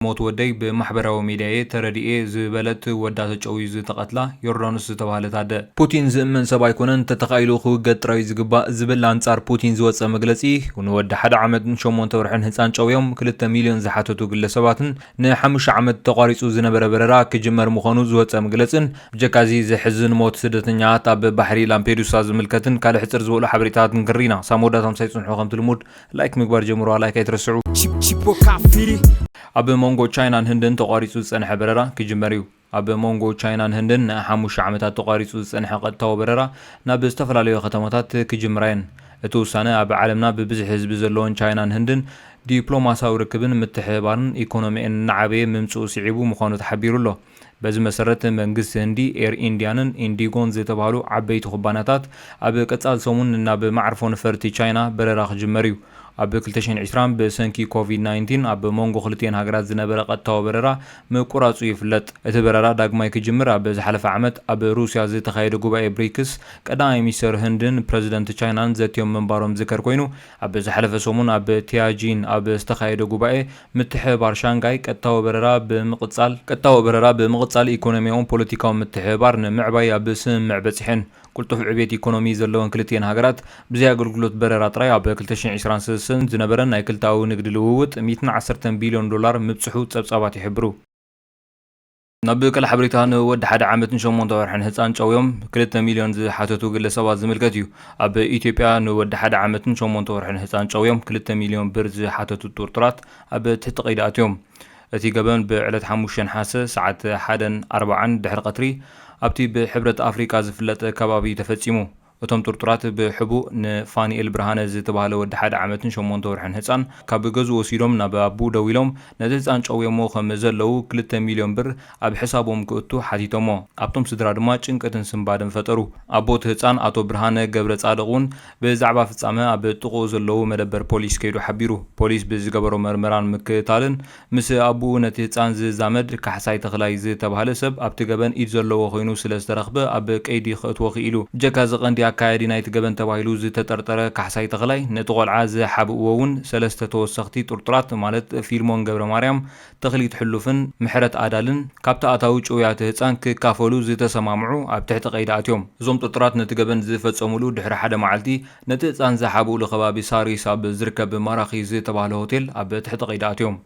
ሞት ወደይ ብማሕበራዊ ሚድያ'የ ተረዲኤ ዝበለት ወዳ ተጨውዩ ዝተቐትላ ዮርዳኖስ ዝተባህለት ኣደ። ፑቲን ዝእመን ሰብ ኣይኮነን፣ እንተተኻኢሉ ክውገድ ጥራይ ዝግባእ ዝብል ኣንጻር ፑቲን ዝወጸ መግለጺ፣ ንወዲ ሓደ ዓመትን ሸሞንተ ወርሕን ህጻን ጨውዮም ክልተ ሚልዮን ዝሓተቱ ግለሰባትን ንሓሙሽተ ዓመት ተቋሪጹ ዝነበረ በረራ ክጅመር ምዃኑ ዝወጸ መግለጽን፣ ብጀካዚ ዘሕዝን ሞት ስደተኛታት ኣብ ባሕሪ ላምፔዱሳ ዝምልከትን ካልእ ሕጽር ዝበሉ ሓበሬታትን ክሪና። ሳብ መወዳእታ ምሳይ ጽንሑ። ከምቲ ልሙድ ላይክ ምግባር ጀምሩዋ፣ ላይክ ኣይትረስዑ። Chip- Chipo Kafiri. ኣብ መንጎ ቻይናን ህንድን ተቋሪጹ ዝጸንሐ በረራ ክጅመር እዩ። ኣብ መንጎ ቻይናን ህንድን ንሓሙሽተ ዓመታት ተቋሪጹ ዝጸንሐ ቀጥታዊ በረራ ናብ ዝተፈላለዩ ከተማታት ክጅምራ እየን። እቲ ውሳነ ኣብ ዓለምና ብብዝሒ ህዝቢ ዘለወን ቻይናን ህንድን ዲፕሎማሲያዊ ርክብን ምትሕብባርን ኢኮኖሚአን እናዓበየ ምምጽኡ ስዒቡ ምዃኑ ተሓቢሩ ኣሎ። በዚ መሰረት መንግስቲ ህንዲ ኤር ኢንዲያንን ኢንዲጎን ዝተባህሉ ዓበይቲ ኩባንያታት ኣብ ቀጻሊ ሰሙን ናብ መዕርፎ ነፈርቲ ቻይና በረራ ክጅመር እዩ። ኣብ ክልተ ሽሕን ዕስራን ብሰንኪ ኮቪድ ናይንቲን ኣብ መንጎ ክልቲኤን ሃገራት ዝነበረ ቀጥታዊ በረራ ምቁራጹ ይፍለጥ። እቲ በረራ ዳግማይ ክጅምር ኣብ ዝሓለፈ ዓመት ኣብ ሩስያ ዝተኻየደ ጉባኤ ብሪክስ ቀዳማይ ሚኒስተር ህንድን ፕረዚደንት ቻይናን ዘትዮም ምንባሮም ዝከር ኮይኑ፣ ኣብ ዝሓለፈ ሰሙን ኣብ ቲያጂን ኣብ ዝተኻየደ ጉባኤ ምትሕብባር ሻንጋይ ቀጥታዊ በረራ ብምቕጻል ቀጥታዊ በረራ ብምቕጻል ኢኮኖሚያውን ፖለቲካውን ምትሕብባር ንምዕባይ ኣብ ስምምዕ በጺሐን። ቅልጡፍ ዕቤት ኢኮኖሚ ዘለወን ክልቲኤን ሃገራት ብዘይ ኣገልግሎት በረራ ጥራይ ኣብ ክልተ ሽሕን ዕስራን ሰለስተን ዝነበረን ናይ ክልተኣዊ ንግዲ ልውውጥ ሚእትን ዓሰርተን ቢልዮን ዶላር ምብጽሑ ጸብጻባት ይሕብሩ። ናብ ካልእ ሓበሬታ፣ ንወዲ ሓደ ዓመትን ሸሞንተ ወርሕን ህጻን ጨውዮም ክልተ ሚልዮን ዝሓተቱ ግለሰባት ዝምልከት እዩ። ኣብ ኢትዮጵያ ንወዲ ሓደ ዓመትን ሸሞንተ ወርሕን ህጻን ጨውዮም ክልተ ሚልዮን ብር ዝሓተቱ ጥርጡራት ኣብ ትሕቲ ቀይዲ ኣትዮም። እቲ ገበን ብዕለት ሓሙሽተ ነሓሰ ሰዓት ሓደን ኣርባዓን ድሕሪ ቀትሪ ኣብቲ ብሕብረት ኣፍሪቃ ዝፍለጥ ከባቢ ተፈጺሙ። እቶም ጥርጡራት ብሕቡእ ንፋኒኤል ብርሃነ ዝተባህለ ወዲ ሓደ ዓመትን ሸሞንተ ወርሕን ህጻን ካብ ገዝኡ ወሲዶም ናብ ኣቡ ደዊሎም ነቲ ህጻን ጨውዮሞ ከም ዘለዉ ክልተ ሚልዮን ብር ኣብ ሕሳቦም ክእቱ ሓቲቶሞ። ኣብቶም ስድራ ድማ ጭንቀትን ስንባደን ፈጠሩ። ኣቦ እቲ ህጻን ኣቶ ብርሃነ ገብረ ጻድቕ እውን ብዛዕባ ፍጻመ ኣብ ጥቕኡ ዘለዉ መደበር ፖሊስ ከይዱ ሓቢሩ። ፖሊስ ብዝገበሮ መርመራን ምክትታልን ምስ ኣቦኡ ነቲ ህጻን ዝዛመድ ካሕሳይ ተኽላይ ዝተባህለ ሰብ ኣብቲ ገበን ኢድ ዘለዎ ኮይኑ ስለ ዝተረኽበ ኣብ ቀይዲ ከእትዎ ክኢሉ። ብጀካ እዚ ቀንዲ ኣካያዲ ናይቲ ገበን ተባሂሉ ዝተጠርጠረ ካሕሳይ ተኽላይ ነቲ ቆልዓ ዝሓብእዎ እውን ሰለስተ ተወሰኽቲ ጥርጡራት ማለት ፊልሞን ገብረ ማርያም፣ ተኽሊት ሕሉፍን ምሕረት ኣዳልን ካብቲ ኣታዊ ጭውያ እቲ ህጻን ክካፈሉ ዝተሰማምዑ ኣብ ትሕቲ ቀይዲ ኣትዮም። እዞም ጥርጡራት ነቲ ገበን ዝፈጸሙሉ ድሕሪ ሓደ መዓልቲ ነቲ ህጻን ዝሓብኡሉ ከባቢ ሳሪስ ኣብ ዝርከብ ማራኺ ዝተባህለ ሆቴል ኣብ ትሕቲ ቀይዲ ኣትዮም።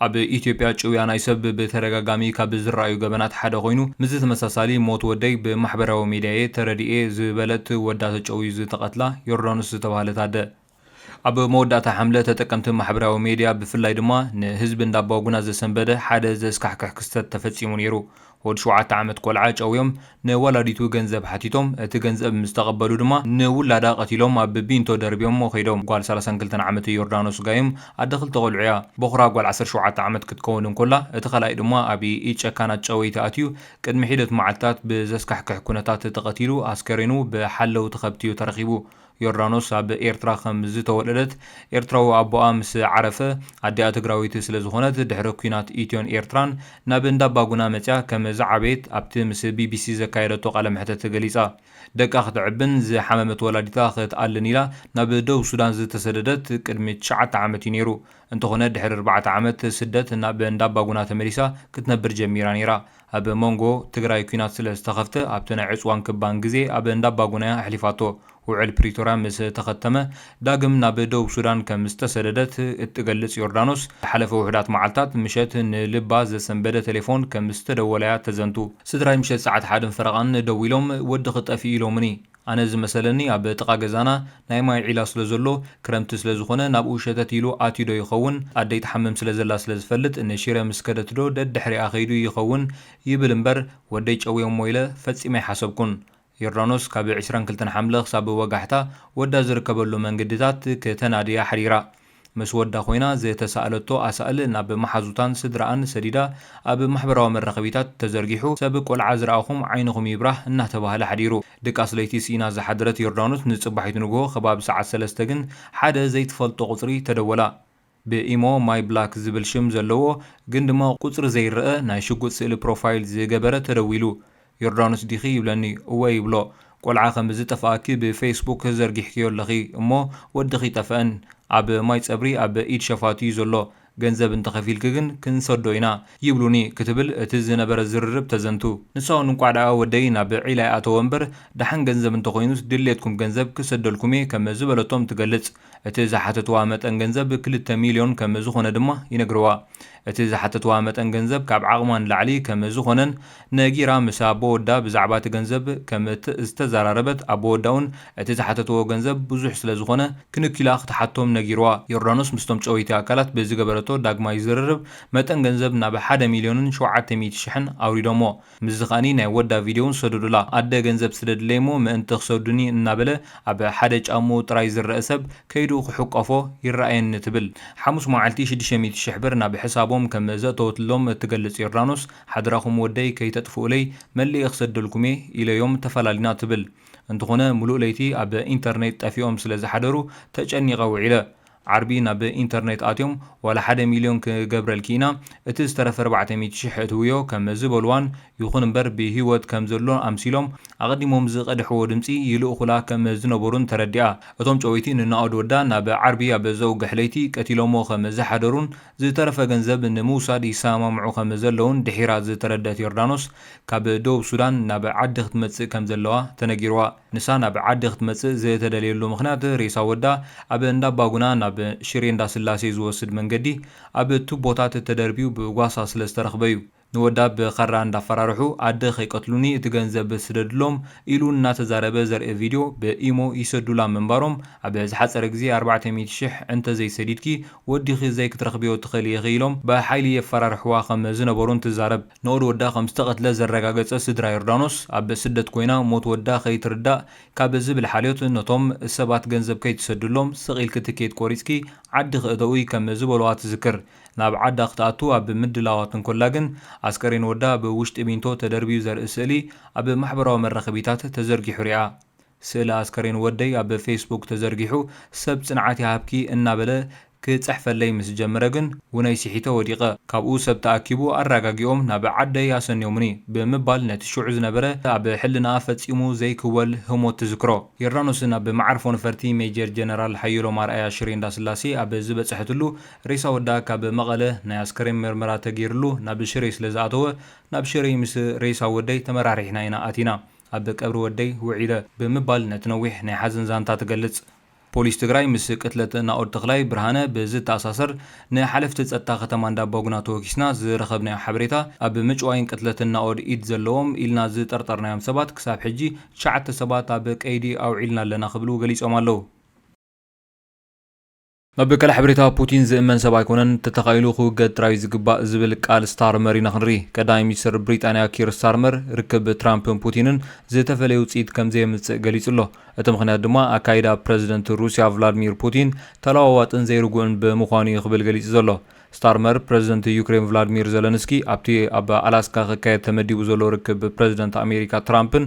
ኣብ ኢትዮጵያ ጭውያ ናይ ሰብ ብተደጋጋሚ ካብ ዝረኣዩ ገበናት ሓደ ኮይኑ፣ ምስዚ ተመሳሳሊ ሞት ወደይ ብማሕበራዊ ሚድያ'የ ተረዲኤ ዝበለት ወዳ ተጨውዩ ዝተቐትላ ዮርዳኖስ ዝተባህለት ኣደ። ኣብ መወዳእታ ሓምለ ተጠቀምቲ ማሕበራዊ ሜድያ ብፍላይ ድማ ንህዝቢ እንዳባጉና ዘሰንበደ ሓደ ዘስካሕክሕ ክስተት ተፈጺሙ ነይሩ። ወዲ ሸውዓተ ዓመት ቆልዓ ጨውዮም ንወላዲቱ ገንዘብ ሓቲቶም፣ እቲ ገንዘብ ምስ ተቐበሉ ድማ ንውላዳ ቀቲሎም ኣብ ቢንቶ ደርብዮሞ ከይዶም። ጓል ሰላሳን ክልተን ዓመት ዮርዳኖስ ጋይም ኣደ ክልተ ቆልዑ እያ። በኹራ ጓል ዓሰርተ ሸውዓተ ዓመት ክትከውን እንኮላ፣ እቲ ካልኣይ ድማ ኣብ ኢድ ጨካናት ጨወይቲ ኣትዩ ቅድሚ ሒደት መዓልታት ብዘስካሕክሕ ኩነታት ተቐቲሉ ኣስከሬኑ ብሓለውቲ ከብቲ እዩ ተረኺቡ። ዮርዳኖስ ኣብ ኤርትራ ከም ዝተወለደት ኤርትራዊ ኣቦኣ ምስ ዓረፈ ኣዲኣ ትግራወይቲ ስለ ዝኾነት ድሕሪ ኲናት ኢትዮን ኤርትራን ናብ እንዳባጉና መጽያ ከም ዝዓበየት ኣብቲ ምስ ቢቢሲ ዘካየደቶ ቃለ መሕተት ገሊጻ። ደቃ ክተዕብን ዝሓመመት ወላዲታ ክትኣልን ኢላ ናብ ደቡብ ሱዳን ዝተሰደደት ቅድሚ ትሽዓተ ዓመት እዩ ነይሩ። እንተኾነ ድሕሪ ኣርባዕተ ዓመት ስደት ናብ እንዳባጉና ተመሊሳ ክትነብር ጀሚራ ነይራ። ኣብ መንጎ ትግራይ ኲናት ስለ ዝተኸፍተ ኣብቲ ናይ ዕፅዋን ክባን ግዜ ኣብ እንዳባጉና እያ ኣሕሊፋቶ። ውዕል ፕሪቶርያ ምስ ተኸተመ ዳግም ናብ ደቡብ ሱዳን ከም ዝተሰደደት እትገልጽ ዮርዳኖስ፣ ዝሓለፈ ውሑዳት መዓልታት ምሸት ንልባ ዘሰንበደ ቴሌፎን ከም ዝተደወለያ ተዘንቱ። ስድራይ ምሸት ሰዓት ሓደን ፈረቓን ደዊሎም ወድኺ ጠፊኡ ኢሎምኒ። ኣነ ዝመሰለኒ ኣብ ጥቓ ገዛና ናይ ማይ ዒላ ስለ ዘሎ ክረምቲ ስለ ዝኾነ ናብኡ ሸተት ኢሉ ኣትዩ ዶ ይኸውን? ኣደይ ትሓምም ስለ ዘላ ስለ ዝፈልጥ ንሽረ ምስ ከደት ዶ ደድሕሪኣ ከይዱ ይኸውን ይብል እምበር ወደይ ጨውዮሞ ኢለ ፈጺመ ኣይሓሰብኩን። ዮርዳኖስ ካብ ዕስራን ክልተን ሓምለ ክሳብ ወጋሕታ ወዳ ዝርከበሉ መንገድታት ክተናድያ ሓዲራ። ምስ ወዳ ኮይና ዝተሳእለቶ ኣሳእል ናብ መሓዙታን ስድራኣን ሰዲዳ ኣብ ማሕበራዊ መራኸቢታት ተዘርጊሑ ሰብ ቆልዓ ዝረኣኹም ዓይንኹም ይብራህ እናተባህለ ሓዲሩ። ድቃስ ለይቲ ስኢና ዝሓደረት ዮርዳኖስ ንጽባሒቱ ንግሆ ከባቢ ሰዓት ሰለስተ ግን ሓደ ዘይትፈልጦ ቁጽሪ ተደወላ። ብኢሞ ማይ ብላክ ዝብል ሽም ዘለዎ ግን ድማ ቁጽሪ ዘይረኣ ናይ ሽጉጥ ስእሊ ፕሮፋይል ዝገበረ ተደዊሉ። ዮርዳኖስ ዲኺ ይብለኒ። እወ ይብሎ። ቆልዓ ከም ዝጠፍኣኪ ብፌስቡክ ዘርጊሕክዮ ኣለኺ እሞ ወድኺ ጠፍአን። ኣብ ማይ ጸብሪ ኣብ ኢድ ሸፋቱ እዩ ዘሎ። ገንዘብ እንተኸፊልኪ ግን ክንሰዶ ኢና ይብሉኒ ክትብል እቲ ዝነበረ ዝርርብ ተዘንቱ። ንሳ እውን እንቋዕ ደኣ ወደይ ናብ ዒላ ይኣተወ እምበር ደሓን ገንዘብ እንተኾይኑስ ድሌትኩም ገንዘብ ክሰደልኩም እየ ከም ዝበለቶም ትገልጽ። እቲ ዝሓተትዋ መጠን ገንዘብ ክልተ ሚልዮን ከም ዝኾነ ድማ ይነግርዋ። እቲ ዝሓተትዋ መጠን ገንዘብ ካብ ዓቕማ ንላዕሊ ከም ዝኾነን ነጊራ ምስ ኣቦ ወዳ ብዛዕባ እቲ ገንዘብ ከም እት-፣ ዝተዘራረበት ኣቦ ወዳ እውን እቲ ዝሓተትዎ ገንዘብ ብዙሕ ስለ ዝኾነ ክንኪላ ክትሓቶም ነጊርዋ። ዮርዳኖስ ምስቶም ጨወይቲ ኣካላት ብዝገበረቶ ዳግማይ ዝርርብ መጠን ገንዘብ ናብ ሓደ ሚልዮንን ሸውዓተ ሚእቲ ሽሕን ኣውሪዶሞ። ምስዚ ከኣኒ ናይ ወዳ ቪድዮ እውን ሰደዱላ። ኣደ ገንዘብ ስደድለይ እሞ ምእንቲ ክሰዱኒ እናበለ ኣብ ሓደ ጫምኡ ጥራይ ዝረአ ሰብ ከይዱ ክሕቆፎ ይረኣየኒ ትብል። ሓሙስ መዓልቲ ሽዱሽተ ሚእቲ ሽሕ ብር ናብ ሕሳቦም ከም ዘእተወትሎም እትገልጽ ዮርዳኖስ፣ ሓደራኹም ወደይ ከይተጥፍኡለይ መሊኤ ክሰደልኩም እየ ኢለዮም ተፈላሊና ትብል። እንተኾነ ሙሉእ ለይቲ ኣብ ኢንተርኔት ጠፊኦም ስለ ዝሓደሩ ተጨኒቐ ውዒለ። ዓርቢ ናብ ኢንተርኔት ኣትዮም ዋላ ሓደ ሚልዮን ክገብረልኪ ኢና፣ እቲ ዝተረፈ ኣርባዕተ ሚእቲ ሽሕ እትውዮ ከም ዝበልዋን ይኹን እምበር ብህይወት ከም ዘሎ ኣምሲሎም ኣቐዲሞም ዝቐድሕዎ ድምጺ ይልእኹላ ከም ዝነበሩን ተረዲኣ። እቶም ጨወይቲ ንናኦድ ወዳ ናብ ዓርቢ ኣብ ዘውግሕ ለይቲ ቀቲሎሞ ከም ዝሓደሩን ዝተረፈ ገንዘብ ንምውሳድ ይሰማምዑ ከም ዘለውን ድሒራ ዝተረደት ዮርዳኖስ፣ ካብ ደቡብ ሱዳን ናብ ዓዲ ክትመጽእ ከም ዘለዋ ተነጊርዋ። ንሳ ናብ ዓዲ ክትመጽእ ዝተደልየሉ ምኽንያት ሬሳ ወዳ ኣብ እንዳባጉና ናብ ሽሬ እንዳስላሴ ዝወስድ መንገዲ ኣብ ቱቦታት ተደርብዩ ብጓሳ ስለ ዝተረኽበ እዩ። ንወዳ ብኻራ እንዳፈራርሑ ኣደ ከይቀትሉኒ እቲ ገንዘብ ስደድሎም ኢሉ እናተዛረበ ዘርኢ ቪድዮ ብኢሞ ይሰዱላ ምንባሮም፣ ኣብ ዝሓጸረ ግዜ ኣርባዕተ ሚእቲ ሽሕ እንተዘይሰዲድኪ ወዲኺ ዘይክትረኽብዮ ትኽእሊ ኢኺ ኢሎም ብሓይሊ የፈራርሕዋ ከም ዝነበሩን ትዛረብ። ንኦድ ወዳ ከም ዝተቐትለ ዘረጋገጸ ስድራ ዮርዳኖስ፣ ኣብ ስደት ኮይና ሞት ወዳ ከይትርዳእ ካብ ዝብል ሓልዮት ነቶም ሰባት ገንዘብ ከይትሰድሎም ስቕ ኢልኪ ትኬት ቆሪጽኪ ዓዲ ክእተዊ ከም ዝበልዋ ትዝክር። ናብ ዓዳ ክትኣቱ ኣብ ምድላዋት እንኮላ ግን ኣስከሬን ወዳ ብውሽጢ ቢንቶ ተደርብዩ ዘርኢ ስእሊ ኣብ ማሕበራዊ መራኸቢታት ተዘርጊሑ ሪኣ። ስእሊ ኣስከሬን ወደይ ኣብ ፌስቡክ ተዘርጊሑ ሰብ ጽንዓት ይሃብኪ እናበለ ክጽሕፈለይ ምስ ጀመረ ግን ውነይ ስሒተ ወዲቐ። ካብኡ ሰብ ተኣኪቡ ኣረጋጊኦም ናብ ዓደይ ኣሰንዮምኒ ብምባል ነቲ ሽዑ ዝነበረ ኣብ ሕልናኣ ፈጺሙ ዘይክወል ህሞት ትዝክሮ። ዮርዳኖስን ኣብ መዓርፎ ነፈርቲ ሜጀር ጀነራል ሓየሎም ኣርኣያ ሽሬ እንዳስላሴ ኣብ ዝበጽሐትሉ ሬሳ ወዳ ካብ መቐለ ናይ ኣስከሬን ምርመራ ተገይርሉ ናብ ሽሬ ስለ ዝኣተወ ናብ ሽሬ ምስ ሬሳ ወደይ ተመራሪሕና ኢና ኣቲና። ኣብ ቀብሪ ወደይ ውዒለ ብምባል ነቲ ነዊሕ ናይ ሓዘን ዛንታ ትገልጽ። ፖሊስ ትግራይ ምስ ቅትለት ናኦድ ተኽላይ ብርሃነ ብዝተኣሳሰር ንሓለፍቲ ጸጥታ ከተማ እንዳባጉና ተወኪስና ዝረኸብናዮ ሓበሬታ፣ ኣብ ምጭዋይን ቅትለትን ናኦድ ኢድ ዘለዎም ኢልና ዝጠርጠርናዮም ሰባት ክሳብ ሕጂ ትሽዓተ ሰባት ኣብ ቀይዲ ኣውዒልና ኣለና ክብሉ ገሊጾም ኣለዉ። መበቀል ሓበሬታ ፑቲን ዝእመን ሰብ ኣይኮነን፣ ተተኻኢሉ ክውገድ ጥራይ ዝግባእ ዝብል ቃል ስታርመር ኢና ክንርኢ። ቀዳማይ ሚኒስትር ብሪጣንያ ኪር ስታርመር ርክብ ትራምፕን ፑቲንን ዝተፈለየ ውፅኢት ከም ዘየምፅእ ገሊጹ ኣሎ። እቲ ምኽንያት ድማ ኣካይዳ ፕረዚደንት ሩስያ ቭላድሚር ፑቲን ተለዋዋጥን ዘይርጉእን ብምዃኑ እዩ ክብል ገሊጹ ዘሎ። ስታርመር ፕረዚደንት ዩክሬን ቭላድሚር ዘለንስኪ ኣብቲ ኣብ ኣላስካ ክካየድ ተመዲቡ ዘሎ ርክብ ፕረዚደንት ኣሜሪካ ትራምፕን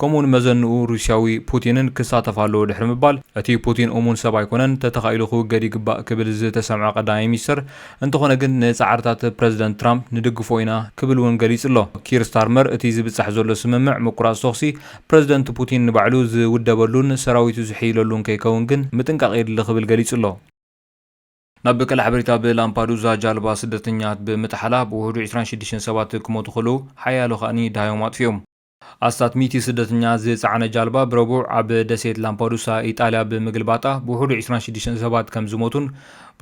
ከምኡውን መዘንኡ ሩስያዊ ፑቲንን ክሳተፍ ኣለዎ ድሕሪ ምባል፣ እቲ ፑቲን እሙን ሰብ ኣይኮነን፣ ተተኻኢሉ ክውገድ ይግባእ ክብል ዝተሰምዐ ቀዳማይ ሚኒስትር፣ እንተኾነ ግን ንጻዕርታት ፕረዚደንት ትራምፕ ንድግፎ ኢና ክብል እውን ገሊጹ ኣሎ። ኪር ስታርመር እቲ ዝብጻሕ ዘሎ ስምምዕ ምቁራጽ ተኹሲ ፕረዚደንት ፑቲን ንባዕሉ ዝውደበሉን ሰራዊቱ ዝሕይለሉን ከይከውን ግን ምጥንቃቕ የድሊ ክብል ገሊጹ ኣሎ። ናብ ቀለ ሓበሬታ፣ ብላምፓዱዛ ጃልባ ስደተኛታት ብምጥሓላ ብውሕዱ ዕስራን ሽዱሽተን ሰባት ክሞቱ ከለዉ ሓያሎ ከኣኒ ደሃዮም ኣጥፊኦም። ኣስታት ሚእቲ ስደተኛ ዝጸዓነ ጃልባ ብረቡዕ ኣብ ደሴት ላምፓዱሳ ኢጣልያ ብምግልባጣ ብውሕዱ ዕስራን ሽዱሽተን ሰባት ከም ዝሞቱን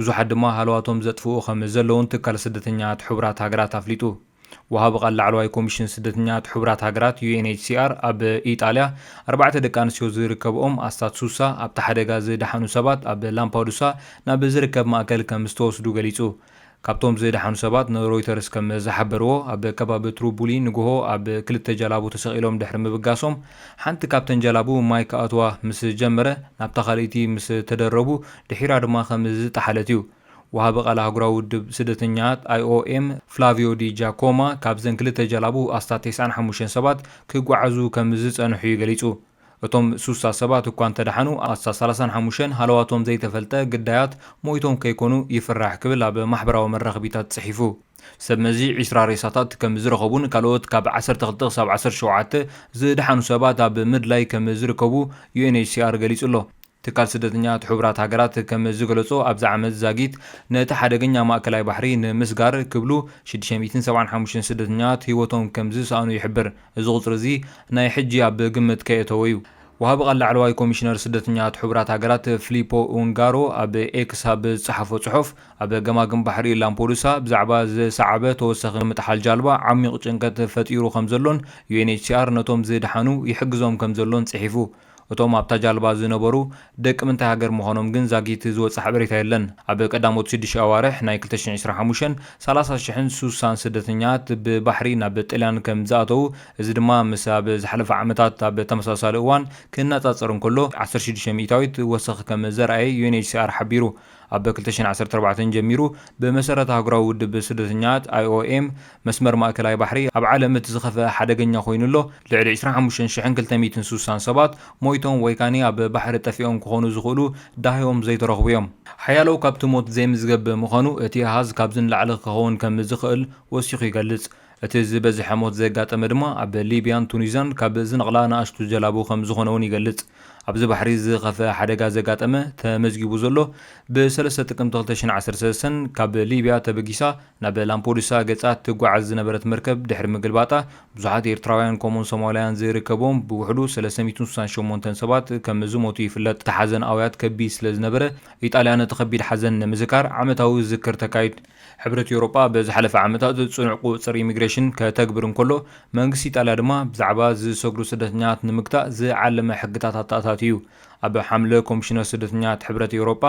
ብዙሓት ድማ ሃለዋቶም ዘጥፍኡ ከም ዘለውን ትካል ስደተኛታት ሕቡራት ሃገራት ኣፍሊጡ። ወሃቢ ቃል ላዕለዋይ ኮሚሽን ስደተኛታት ሕቡራት ሃገራት ዩ ኤን ኤች ሲ ኣር ኣብ ኢጣልያ ኣርባዕተ ደቂ ኣንስትዮ ዝርከብኦም ኣስታት ሱሳ ኣብቲ ሓደጋ ዝደሓኑ ሰባት ኣብ ላምፓዱሳ ናብ ዝርከብ ማእከል ከም ዝተወስዱ ገሊጹ። ካብቶም ዝደሓኑ ሰባት ንሮይተርስ ከም ዝሓበርዎ፣ ኣብ ከባቢ ትሩቡሊ ንግሆ ኣብ ክልተ ጀላቡ ተሰቒሎም ድሕሪ ምብጋሶም፣ ሓንቲ ካብተን ጀላቡ ማይ ክኣትዋ ምስ ጀመረ፣ ናብታ ካልኣይቲ ምስ ተደረቡ፣ ድሒራ ድማ ከም ዝጠሓለት እዩ። ወሃቢ ቃል ኣህጉራዊ ውድብ ስደተኛታት ኣይ ኦ ኤም ፍላቪዮ ዲ ጃኮማ፣ ካብዘን ክልተ ጀላቡ ኣስታት ተስዓን ሓሙሽተን ሰባት ክጓዓዙ ከም ዝጸንሑ እዩ ገሊጹ። እቶም ሱሳ ሰባት እኳ እንተደሓኑ፣ ኣስታት ሰላሳን ሓሙሽተን ሃለዋቶም ዘይተፈልጠ ግዳያት ሞይቶም ከይኮኑ ይፍራሕ ክብል ኣብ ማሕበራዊ መራኸቢታት ጽሒፉ። ሰብ መዚ ዕስራ ሬሳታት ከም ዝረኸቡን ካልኦት ካብ ዓሰርተ ክልተ ክሳብ ዓሰርተ ሸውዓተ ዝደሓኑ ሰባት ኣብ ምድላይ ከም ዝርከቡ ዩ ኤን ኤች ሲ ኣር ገሊጹ ኣሎ። ትካል ስደተኛታት ሕቡራት ሃገራት ከም ዝገለጾ፣ ኣብዚ ዓመት ዛጊት ነቲ ሓደገኛ ማእከላይ ባሕሪ ንምስጋር ክብሉ ሽዱሽተ ሚእትን ሰብዓን ሓሙሽተን ስደተኛታት ህይወቶም ከም ዝሰኣኑ ይሕብር። እዚ ቁጽሪ እዚ ናይ ሕጂ ኣብ ግምት ከየእተወ እዩ። ወሃቢ ቃል ላዕለዋይ ኮሚሽነር ስደተኛታት ሕቡራት ሃገራት ፊሊፖ ኡንጋሮ ኣብ ኤክስ ኣብ ዝጸሓፎ ጽሑፍ፣ ኣብ ገማግም ባሕሪ ላምፖዱሳ ብዛዕባ ዝሰዓበ ተወሳኺ ምጥሓል ጃልባ ዓሚቕ ጭንቀት ፈጢሩ ከም ዘሎን፣ ዩ ኤን ኤች ሲ ኣር ነቶም ዝደሓኑ ይሕግዞም ከም ዘሎን ጽሒፉ። እቶም ኣብታ ጃልባ ዝነበሩ ደቂ ምንታይ ሃገር ምዃኖም ግን ዛጊት ዝወጸ ሓበሬታ የለን። ኣብ ቀዳሞት ሽዱሽተ ኣዋርሕ ናይ ክልተ ሽሕን ዕስራን ሓሙሽተን፣ ሰላሳ ሽሕን ሱሳን ስደተኛታት ብባሕሪ ናብ ጥልያን ከም ዝኣተዉ፣ እዚ ድማ ምስ ኣብ ዝሓለፈ ዓመታት ኣብ ተመሳሳሊ እዋን ክነጻጸር እንከሎ፣ ዓሰርተ ሽዱሽተ ሚእታዊት ወሰኽ ከም ዘርኣየ ዩ ኤን ኤች ሲ ኣር ሓቢሩ። ኣብ ክልተ ሽሕን ዓሰርተ ኣርባዕተን ጀሚሩ ብመሰረት ኣህጉራዊ ውድብ ስደተኛታት፣ ኣይ ኦ ኤም፣ መስመር ማእከላይ ባሕሪ ኣብ ዓለም እቲ ዝኸፍአ ሓደገኛ ኮይኑ ኣሎ። ልዕሊ ዕስራን ሓሙሽተን ሽሕን ክልተ ሚእትን ሱሳን ሰባት ሞይቶም ወይ ካኒ ኣብ ባሕሪ ጠፊኦም ክኾኑ ዝኽእሉ ዳህዮም ዘይተረኽቡ እዮም። ሓያሎ ካብቲ ሞት ዘይምዝገብ ብምዃኑ፣ እቲ ኣሃዝ ካብዚ ንላዕሊ ክኸውን ከም ዝኽእል ወሲኹ ይገልጽ። እቲ ዝበዝሐ ሞት ዘጋጠመ ድማ ኣብ ሊብያን ቱኒዝያን ካብ ዝነቕላ ንኣሽቱ ጀላቡ ከም ዝኾነ እውን ይገልጽ። ኣብዚ ባሕሪ ዝኸፍአ ሓደጋ ዘጋጠመ ተመዝጊቡ ዘሎ፣ ብ ሰለስተ ጥቅምቲ ክልተ ሽሕን ዓሰርተ ሰለስተን ካብ ሊብያ ተበጊሳ ናብ ላምፖዱሳ ገጻ ትጓዓዝ ዝነበረት መርከብ ድሕሪ ምግልባጣ፣ ብዙሓት ኤርትራውያን ከምኡውን ሶማልያን ዝርከብዎም ብውሕዱ ሰለስተ ሚእትን ሱሳን ሸሞንተን ሰባት ከም ዝሞቱ ይፍለጥ። እቲ ሓዘን ኣውያት ከቢድ ስለ ዝነበረ፣ ኢጣልያ ነቲ ከቢድ ሓዘን ንምዝካር ዓመታዊ ዝክር ተካይድ። ሕብረት ኤውሮጳ በዝሓለፈ ዓመታት ጽኑዕ ቁጽሪ ኢሚግሬሽን ከተግብር እንከሎ፣ መንግስቲ ኢጣልያ ድማ ብዛዕባ ዝሰግሩ ስደተኛታት ንምግታእ ዝዓለመ ሕግታት ኣተኣታትዩ። ኣብ ሓምለ፣ ኮሚሽነር ስደተኛታት ሕብረት ኤውሮጳ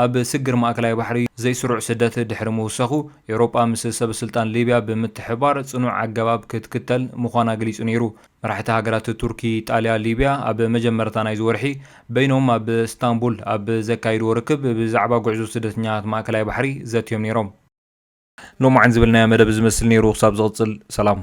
ኣብ ስግር ማእከላይ ባሕሪ ዘይስሩዕ ስደት ድሕሪ ምውሳኹ፣ ኤውሮጳ ምስ ሰብ ስልጣን ሊብያ ብምትሕብባር ጽኑዕ ኣገባብ ክትክተል ምዃና ገሊጹ ነይሩ። መራሕቲ ሃገራት ቱርኪ፣ ኢጣልያ፣ ሊብያ ኣብ መጀመርታ ናይዚ ወርሒ በይኖም ኣብ እስታንቡል ኣብ ዘካይድዎ ርክብ ብዛዕባ ጉዕዞ ስደተኛታት ማእከላይ ባሕሪ ዘትዮም ነይሮም። ሎማዓን ዝብልናዮ መደብ ዝመስል ነይሩ። ክሳብ ዝቕጽል ሰላም።